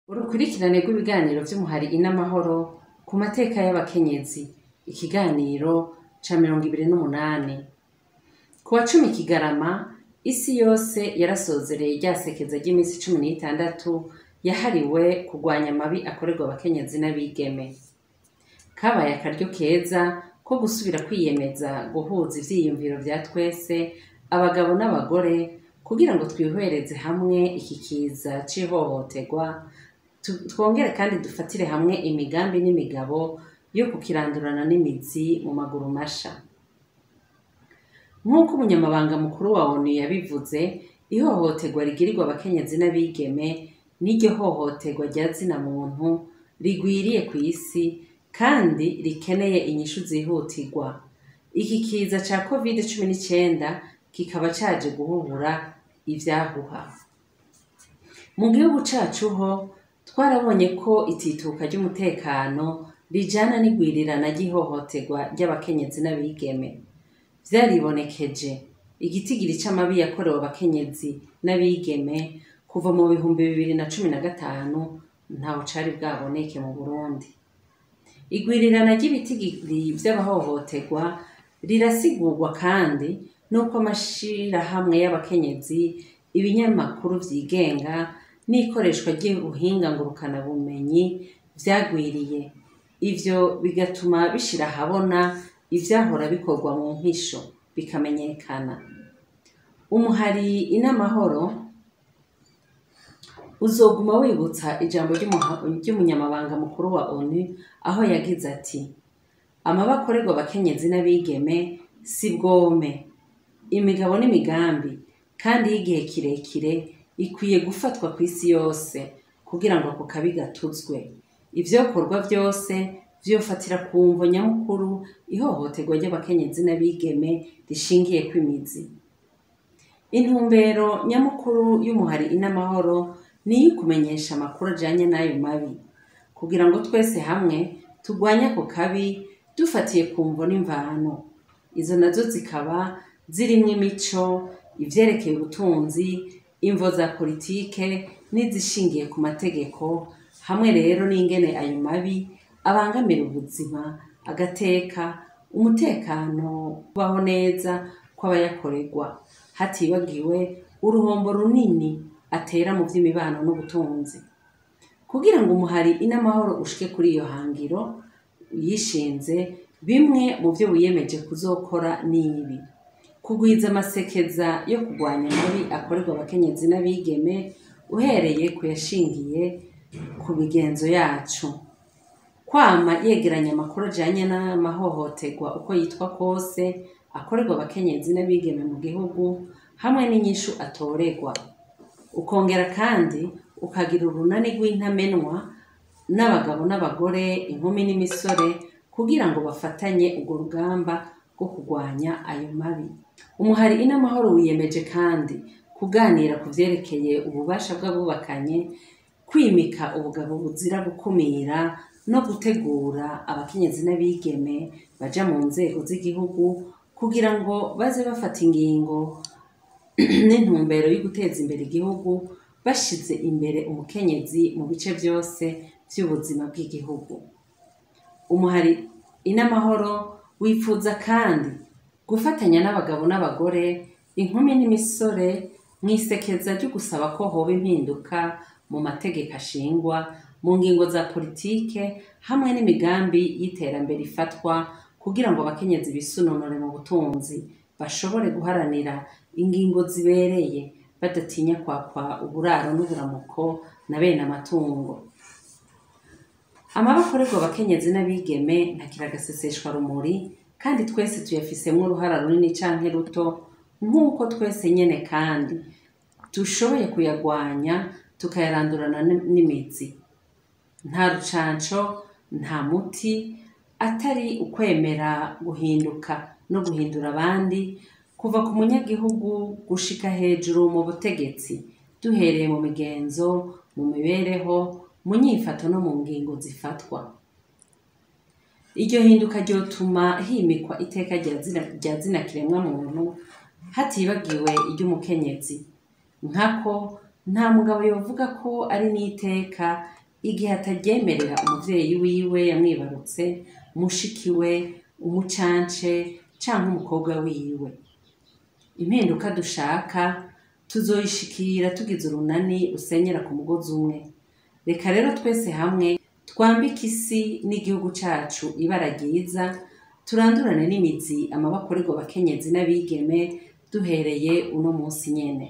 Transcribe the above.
Urukurikirane rw'ibiganiro vy'umuhari Inamahoro ku mateka y'abakenyezi, ikiganiro ca 28. Ku wa 10 Kigarama, isi yose yarasozereye rya sekeza ry'imisi 16 yahariwe kurwanya amabi akorerwa abakenyezi n'abigeme. Kabaye akaryo keza ko gusubira kwiyemeza guhuza ivyiyumviro vya twese, abagabo n'abagore, kugira ngo twihwereze hamwe iki kiza c'ihohoterwa, twongere kandi dufatire hamwe imigambi n'imigabo yo kukirandurana n'imizi mu maguru masha. Nk'uko umunyamabanga mukuru wa ONU yabivuze, ihohoterwa rigirirwa abakenyezi n'abigeme n'iryo hohoterwa rya zina muntu rigwiriye kw'isi kandi rikeneye inyishu zihutirwa. Iki kiza ca Covid-19 kikaba caje guhubura ivyahuha. Mu gihugu cacu ho twarabonye ko itituka ry'umutekano rijana n'igwirirana ry'ihohoterwa ry'abakenyezi n'abigeme. Vyaribonekeje igitigiri c'amabi yakorewe abakenyezi n'abigeme kuva mu 2015 ntaho cari bwaboneke mu Burundi. Igwirirana ry'ibitigiri vy'abahohoterwa rirasigurwa kandi n'uko amashirahamwe y'abakenyezi, ibinyamakuru vyigenga n'ikoreshwa ry'ubuhinga ngurukanabumenyi vyagwiriye. Ivyo bigatuma bishira ahabona ivyahora bikorwa mu mpisho bikamenyekana. Umuhari Inamahoro uzoguma wibutsa ijambo ry'umunyamabanga mukuru wa ONU aho yagize ati: amabi akorerwa abakenyezi n'abigeme si bwome, imigabo n'imigambi kandi y'igihe kirekire ikwiye gufatwa kw'isi yose kugira ngo ako kabi gatuzwe. Ivyokorwa vyose vyofatira ku mvo nyamukuru ihohoterwa ry'abakenyezi n'abigeme rishingiye kw'imizi. Intumbero nyamukuru y'umuhari Inamahoro ni iyo kumenyesha amakuru ajanye n'ayo mabi, kugira ngo twese hamwe turwanye ako kabi dufatiye ku mvo n'imvano. Izo nazo zikaba zirimwo imico, ivyerekeye ubutunzi, imvo za politike n'izishingiye ku mategeko, hamwe rero n'ingene ayo mabi abangamira ubuzima, agateka, umutekano, kubaho neza kw'abayakorerwa, hatibagiwe uruhombo runini atera mu vy'imibano n'ubutunzi. Kugira ngo umuhari Inamahoro ushike kuri iyo hangiro yishinze, bimwe mu vyo wiyemeje kuzokora nibi: kugwiza amasekeza yo kurwanya amabi akorerwa abakenyezi n'abigeme uhereye kuyashingiye ku migenzo yacu, kwama yegeranya amakuru ajanye n'amahohoterwa uko yitwa kose akorerwa abakenyezi n'abigeme mu gihugu hamwe n'inyishu atorerwa, ukongera kandi ukagira urunani rw'intamenwa n'abagabo n'abagore, inkumi n'imisore, kugira ngo bafatanye urwo rugamba rwo kurwanya ayo mabi. Umuhari Inamahoro wiyemeje kandi kuganira ku vyerekeye ububasha bw'abubakanye, kwimika ubugabo buzira gukumira no gutegura abakenyezi n'abigeme baja mu nzego z'igihugu kugira ngo baze bafata ingingo n'intumbero yo guteza imbere igihugu bashize imbere umukenyezi mu bice vyose vy'ubuzima bw'igihugu. Umuhari Inamahoro wipfuza kandi gufatanya n'abagabo n'abagore, inkumi n'imisore mw'isekeza ryo gusaba ko hoba impinduka mu mategeko ashingwa, mu ngingo za politike hamwe n'imigambi y'iterambere ifatwa kugira ngo abakenyezi bisununure mu butunzi, bashobore guharanira ingingo zibereye badatinya kwakwa uburaro n'uburamuko na bene amatungo. Amabi akorerwa abakenyezi n'abigeme ntakiri agaseseshwa rumuri, kandi twese tuyafisemwo uruhara runini canke ruto, nk'uko twese nyene kandi dushoboye kuyagwanya tukayarandurana n'imizi. Nta rucanco, nta muti, atari ukwemera guhinduka no guhindura abandi, kuva ku munyagihugu gushika hejuru mu butegetsi, duhereye mu migenzo, mu mibereho, mu nyifato no mu ngingo zifatwa. Iryo hinduka ryotuma himikwa iteka rya zina kiremwa muntu, hatibagiwe iry'umukenyezi, nkako Nta mugabo yovuga ko ari n'iteka igihe ataryemerera umuvyeyi wiwe yamwibarutse, mushikiwe, umucance canke umukobwa wiwe. Impinduka dushaka tuzoyishikira tugize urunani rusenyera ku mugozi umwe. Reka rero twese hamwe twambike isi n'igihugu cacu ibara ryiza, turandurane n'imizi amabi akorerwa abakenyezi n'abigeme duhereye uno munsi nyene.